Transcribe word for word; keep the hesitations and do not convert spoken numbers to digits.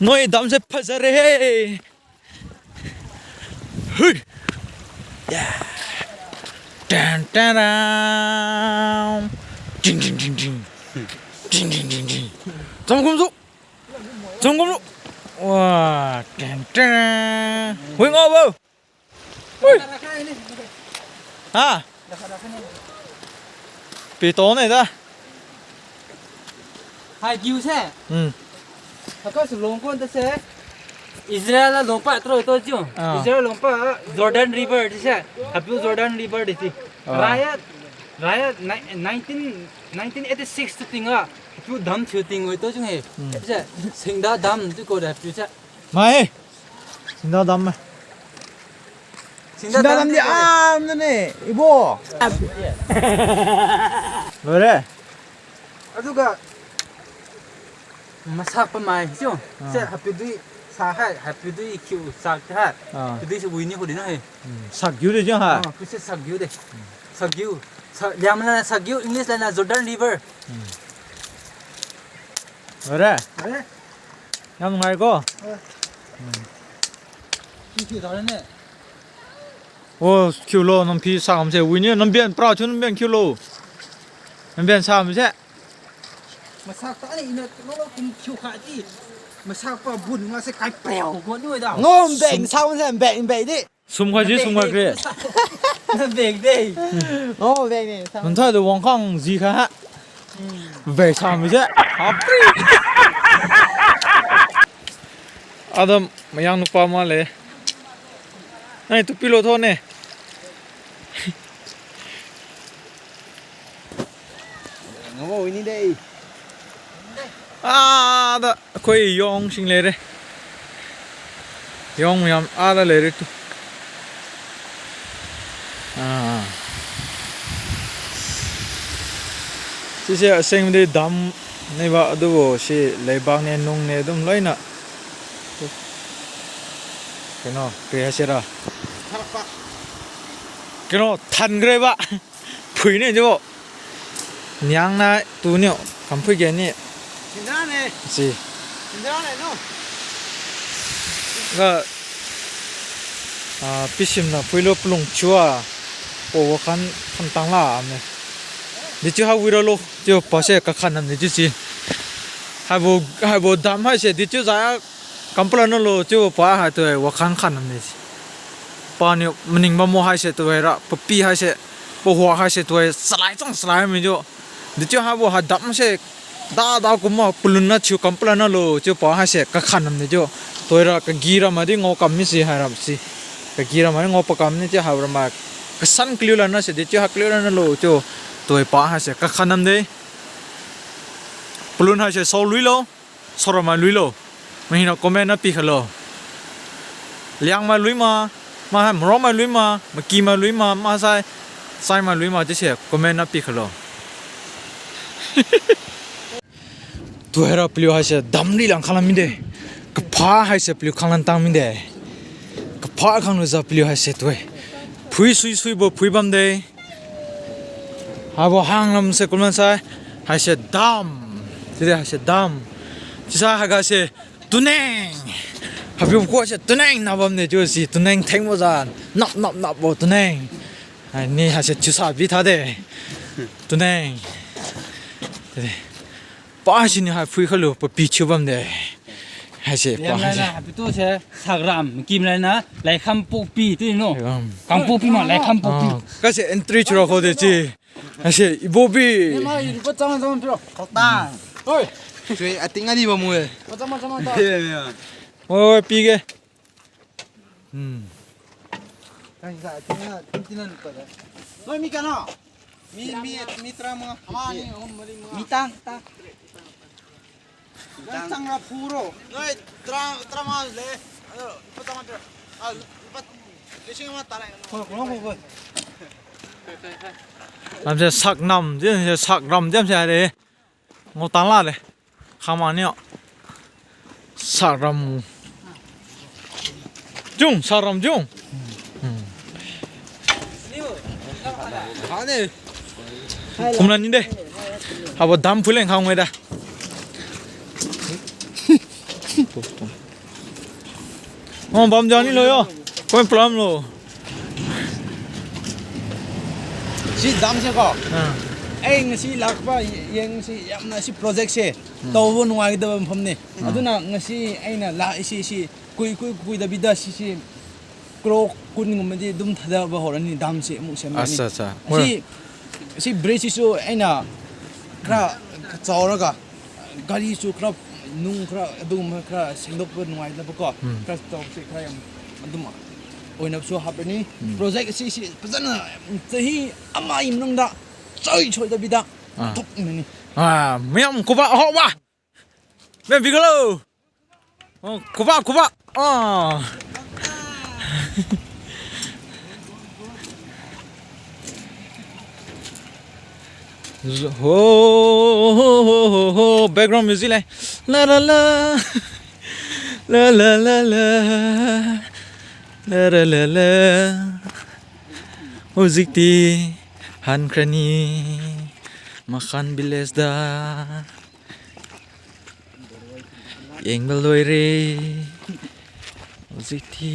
ꯅꯣꯏ ꯗꯥꯝꯁꯦ ꯐꯖꯔꯦꯍꯦ꯫ ꯍꯨꯏ꯫ ꯌꯥ꯫ ꯇꯦꯟ ꯇꯦꯔꯥꯝ꯫ ꯖꯤꯡ ꯖꯤꯡ ꯖꯤꯡ ꯖꯤꯡ꯫ ꯖꯤꯡ ꯖꯤꯡ ꯖꯤꯡ ꯖꯤꯡ꯫ ꯆꯪꯒꯨꯝꯁꯨ꯫ ꯆꯪꯒꯨꯝꯁꯨ꯫ ꯋꯥ꯫ ꯇꯦꯟ ꯇꯦꯔꯥꯝ꯫ ꯍꯨꯏ ꯉꯥꯎꯕꯧ꯫ ꯍꯥ? ꯄꯤꯇꯣꯅꯦꯗ꯫ ꯍꯥꯏ ꯚ꯭ꯌꯨꯁꯦ꯫ ꯎꯝ꯫ ꯑꯩꯈꯣꯏꯁꯨ ꯂꯣꯡ ꯀꯣꯟꯗꯁꯦ ꯏꯖꯔꯦꯜ ꯂꯣꯡꯄꯥ ꯇ꯭ꯔꯣ ꯇꯣ ꯆꯤꯌꯣ꯫ ꯑꯥ꯫ ꯏꯖꯔꯦꯜ ꯂꯣꯡꯄꯥ ꯖꯣꯔꯗꯟ ꯔꯤꯚꯔ ꯗꯤꯁꯦ꯫ ꯍꯥꯄꯤꯌꯨ ꯖꯣꯔꯗꯟ ꯔꯤꯚꯔ ꯗꯤꯁꯤ꯫ ꯑꯥ꯫ Right right nineteen nineteen eighty six ꯇꯨ ꯇꯤꯡꯉ ꯍꯥꯄꯤꯌꯨ ꯗꯝ ꯊꯤꯌꯨ ꯇꯤꯡꯉꯣꯏ ꯇꯣ ꯆꯤꯡ ꯍꯦ꯫ ꯎꯝ꯫ ꯁꯦ ꯁꯤꯡꯗꯥ ꯗꯝ ꯇꯨ ꯀꯣ ꯍꯥꯄꯤꯌꯨ ꯁꯦ꯫ ꯃꯥꯍꯦ꯫ ꯁꯤꯡꯗꯥ ꯗꯥꯝꯃꯦ꯫ ꯁꯤꯡꯗꯥ ꯁꯤꯡꯗꯥ ꯗꯥꯝꯗꯤ ꯗꯥꯝꯗꯤ ꯑꯥ ꯑꯝꯗꯅꯦ, ꯏꯕꯣ꯫ ꯂꯣꯏꯔꯦ꯫ ꯑꯗꯨꯒ ꯃꯁꯥꯛꯄ ꯃꯥꯏ, ꯁꯤꯌꯣ꯫ ꯑꯥ꯫ ꯁꯦ, ꯍꯥꯄꯤꯗꯨꯏ ꯁꯥ ꯍꯥꯏ, ꯍꯥꯄꯤꯗꯨꯏ ꯈꯤꯎ ꯆꯥꯛ ꯍꯥꯏ꯫ ꯑꯥ꯫ ꯍꯥꯄꯤꯗꯨꯏ ꯁꯤ ꯎꯏꯅꯤ ꯍꯨꯗꯤꯅ ꯍꯦ꯫ ꯎꯝ, ꯁꯛ ꯌꯨꯗꯦ ꯁꯤꯌꯣ ꯍꯥ꯫ ꯑꯥ, ꯄꯤꯁꯦ ꯁꯛ ꯌꯨꯗꯦ꯫ ꯁꯛ ꯌꯨ꯫ ꯁꯛ, ꯌꯥꯝꯅ ꯁꯛ ꯌꯨ, ꯏꯪꯂꯤꯁ ꯂꯩꯅ ꯖꯣꯔꯗꯟ ꯔꯤꯚꯔ꯫ ꯎꯝ꯫ ꯂꯣꯏꯔꯦ? ꯂꯣꯏꯔꯦ꯫ ꯌꯥꯝ ꯅꯨꯡꯉꯥꯏꯀꯣ? ꯍꯣꯏ꯫ ꯎꯝ꯫ ꯁꯤ ꯁꯤ ꯇꯥꯔꯦꯅꯦ꯫ ꯑꯣ, ꯈꯤꯎꯂꯣ, ꯅꯝꯐꯤ ꯁꯥꯝꯁꯦ꯫ ꯋꯤꯅꯤ, ꯅꯝꯕꯦꯟ, ꯄ꯭ꯔꯥ ꯊꯨ ꯅꯝꯕꯦꯟ ꯈꯤꯎꯂꯣ꯫ ꯅꯝꯕꯦꯟ ꯁꯥꯝꯁꯦ꯫ ꯃꯁꯥ ꯇꯥꯅ ꯏꯅ ꯅꯣ ꯀꯨꯝ ꯈꯤꯎ ꯈꯥꯗꯤ꯫ ꯃꯁꯥ ꯄꯥ ꯕꯨꯟ ꯉꯥꯁꯦ ꯀꯥꯏ ꯄ꯭ꯔꯦꯎ ꯒꯣ ꯅꯣꯏꯗ꯫ ꯉꯣꯝ ꯕꯦꯡ ꯁꯥꯝꯁꯦ ꯕꯦꯡ ꯕꯦꯡꯗꯤ꯫ ꯁꯨꯝ ꯈꯣꯏꯁꯤ ꯁꯨꯝ ꯈꯣꯏꯈ꯭ꯔꯦ꯫ ꯕꯦꯡꯗꯦ꯫ ꯑꯣ, ꯕꯦꯡꯅꯦ꯫ ꯅꯟꯊꯥꯗ ꯋꯥꯡꯈꯥꯡ ꯖꯤ ꯈꯥ ꯍꯥ꯫ ꯎꯝ꯫ ꯕꯦꯡ ꯁꯥꯝꯕꯁꯦ꯫ ꯍꯥꯞꯄ꯭ꯔꯤ꯫ ꯑꯗ ꯃꯌꯥꯡ ꯅꯨꯄꯥ ꯑꯃ ꯂꯩ꯫ ꯅꯪ ꯇꯨꯄꯤ ꯂꯧꯊꯣꯛꯑꯣꯅꯦ꯫ ꯉꯝꯃꯣꯏꯅꯤꯗ ꯑꯩ꯫ ꯑꯥꯗ ꯑꯩꯈꯣꯏ ꯌꯣꯡꯁꯤꯡ ꯂꯩꯔꯦ꯫ ꯌꯣꯡ ꯃꯌꯥꯝ ꯑꯥꯗ ꯂꯩꯔꯦ ꯇꯨ꯫ ꯑꯥ꯫ ꯁꯤꯁꯦ ꯑꯁꯦꯡꯕꯗꯤ ꯗꯥꯝꯅꯦꯕ, ꯑꯗꯨꯕꯨ ꯁꯤ ꯂꯩꯕꯥꯛꯅꯦ, ꯅꯨꯡꯅꯦ, ꯑꯗꯨꯝ ꯂꯣꯏꯅ ꯀꯩꯅꯣ, ꯀꯔꯤ ꯍꯥꯏꯁꯤꯔꯥ? ꯊꯥꯔꯛꯄ꯫ ꯀꯩꯅꯣ, ꯊꯟꯈ꯭ꯔꯦꯕ꯫ ꯐꯨꯏꯅꯦ ꯁꯤꯕꯣ꯫ ꯅꯤꯌꯥꯡꯅ ꯇꯨꯅꯤ, ꯀꯝꯐꯨꯏꯒꯦꯅꯤ꯫ ꯁꯤꯡꯗꯥꯅꯦ꯫ ꯁꯤ꯫ Ga, ah, pisim na puilo pulung chua. Po wakan khan tang la amne. Di chu ha wira lo chu pa se ka khan nam ni chu si. Hai bo, hai bo dam hai se di chu za kampala no lo chu pa hai to wakan khan nam ni si. Pa ni maning ba mo hai se to ra, pa pi hai se, pa hua hai se to salai chang salai mi jo. Di chu ha bo ha dam se da da kuma pulun na chu kampala na lo chu pa hai se ka khan nam ni jo. Toira ka gira ma di ngo kam mi si hai ram si. Ka gira ma di ngo pa kam ni chu ha ram ma ka san kliu la na se di chu ha kliu la na lo chu toi pa hai se ka khan nam de. Pulun hai se so lui lo. Sora mai lui lo. Mahina comment na pi khalo. Liang mai lui ma, ma hai mro mai lui ma, ma ki mai lui ma, ma sai, sai mai lui ma, ti se comment na pi khalo. Tu hera pliu hai se dam li lang khalam mi de. Ka pha hai se pliu khang lan tang mi de. Ka pha khang lu za pliu hai se tu. Phui sui sui bo phui bam de. Habo hang lam se kulman sai. Hai se dam. Ti de hai se dam. Ti sa ha ga se tuneng. Habi ko se tuneng na bam ne jo si tuneng theng mo zan. Nap nap nap bo tuneng. Hai ni hai se chu sa bi tha de. Tuneng. Ti de. Pa si ni hai phui khalu pa pi chu bam de. Hai se pa Liam lai hai se. Na, happy to se, Sagram, Kim lai na, lai kham pok pi, tu no. Sagram. Kam pok pi ma, lai kham pok pi. Ah, ka se entry chura kho de chi. Hai se, ibo bi. Ni ma, ibo chama chama piro. Kotang. Oi. Chui, ating ani ba mu e. Chama chama ta. Oi, oi, pi ge. Hmm. Kang sa, tingnan, tingnan pa da. Oi, mi kano. Mi, mi, mi tara mga. Ama ni, oh, mali mga. Mi tang, tang. Tang, tang nga puro. Noi, tara, tara mga le. Ano, ipa tama tara. Ah, ipa, lising mga tara. Ko, ko, ko, ko. Lam se sak nam, jin se sak ram, jam se are. Ngo tang la le. Khama ni. Saram. Jung, saram jung. Hmm. Kumla ni de. Habo dam puleng khang da. ꯑꯣ, ꯕꯥꯝꯖꯥꯅꯤ ꯂꯣꯏꯌꯣ꯫ ꯑꯩꯈꯣꯏ ꯄꯨꯂꯞ ꯂꯣ꯫ ꯁꯤ ꯗꯥꯝꯁꯦꯀꯣ, ꯑꯥ꯫ ꯑꯩ ꯉꯁꯤ ꯂꯥꯛꯄ ꯌꯦꯡꯁꯤ, ꯌꯥꯝꯅ ꯁꯤ ꯄ꯭ꯔꯣꯖꯦꯛꯁꯦ ꯇꯧꯕ ꯅꯨꯡꯉꯥꯏꯒꯗꯕ ꯃꯐꯝꯅꯤ꯫ ꯑꯗꯨꯅ ꯉꯁꯤ ꯑꯩꯅ ꯂꯥꯛꯏꯁꯤ, ꯁꯤ ꯀꯨꯏ ꯀꯨꯏ ꯀꯨꯏꯗꯕꯤꯗ ꯁꯤꯁꯤ ꯀ꯭ꯔꯣ ꯀꯨꯟꯒꯨꯝꯕꯗꯤ ꯑꯗꯨꯝ ꯊꯥꯗꯕ ꯍꯧꯔꯅꯤ, ꯗꯥꯝꯁꯦ ꯑꯃꯨꯛ ꯁꯦꯝꯂꯅꯤ꯫ ꯑꯠꯆꯥ, ꯑꯠꯆꯥ꯫ ꯑꯁꯤ, ꯑꯁꯤ ꯕ꯭ꯔꯤꯖꯁꯤꯁꯨ ꯑꯩꯅ ꯈꯔ ꯆꯥꯎꯔꯒ, ꯒꯥꯔꯤꯁꯨ ꯈꯔ, ꯅꯨꯡ ꯈꯔ, ꯑꯗꯨꯒꯨꯝꯕ ꯈꯔ ꯁꯦꯡꯗꯣꯛꯄ ꯅꯨꯡꯉꯥꯏꯇꯕꯀꯣ, ꯈꯔ ꯇꯧꯕꯁꯦ ꯈꯔ ꯌꯥꯝ ꯑꯗꯨꯝ ꯑꯣꯏꯅꯕꯁꯨ ꯍꯥꯞꯄꯅꯤ꯫ ꯄ꯭ꯔꯣꯖꯦꯛ ꯑꯁꯤꯁꯤ ꯐꯖꯅ ꯆꯍꯤ ꯑꯃꯒꯤ ꯃꯅꯨꯡꯗ ꯁꯨꯡꯁꯣꯏ ꯁꯣꯏꯗꯕꯤꯗ ꯑꯥ꯫ ꯊꯣꯛꯃꯤꯟꯅꯅꯤ꯫ ꯑꯥ, ꯃꯌꯥꯝ ꯈꯨꯕꯥꯛ ꯑꯍꯧꯕ꯫ ꯃꯌꯥꯝ ꯄꯤꯈꯠꯂꯣ꯫ ꯑꯣ, ꯈꯨꯕꯥꯛ, ꯈꯨꯕꯥꯛ꯫ ꯑꯥ꯫ ꯍꯣ, ꯍꯣ, ꯍꯣ, ꯍꯣ, ꯍꯣ, ꯍꯣ, background music ꯂꯩ꯫ ꯂꯥ, ꯂꯥ, ꯂꯥ꯫ ꯂꯥ, ꯂꯥ, ꯂꯥ, ꯂꯥ꯫ ꯂꯥ, ꯂꯥ, ꯂꯥ, ꯂꯥ꯫ ꯍꯧꯖꯤꯛꯇꯤ ꯍꯟꯈ꯭ꯔꯅꯤ ꯃꯈꯥꯟ ꯚꯤꯂꯦꯖꯇ꯫ ꯌꯦꯡꯕ ꯂꯣꯏꯔꯦ ꯍꯧꯖꯤꯛꯇꯤ꯫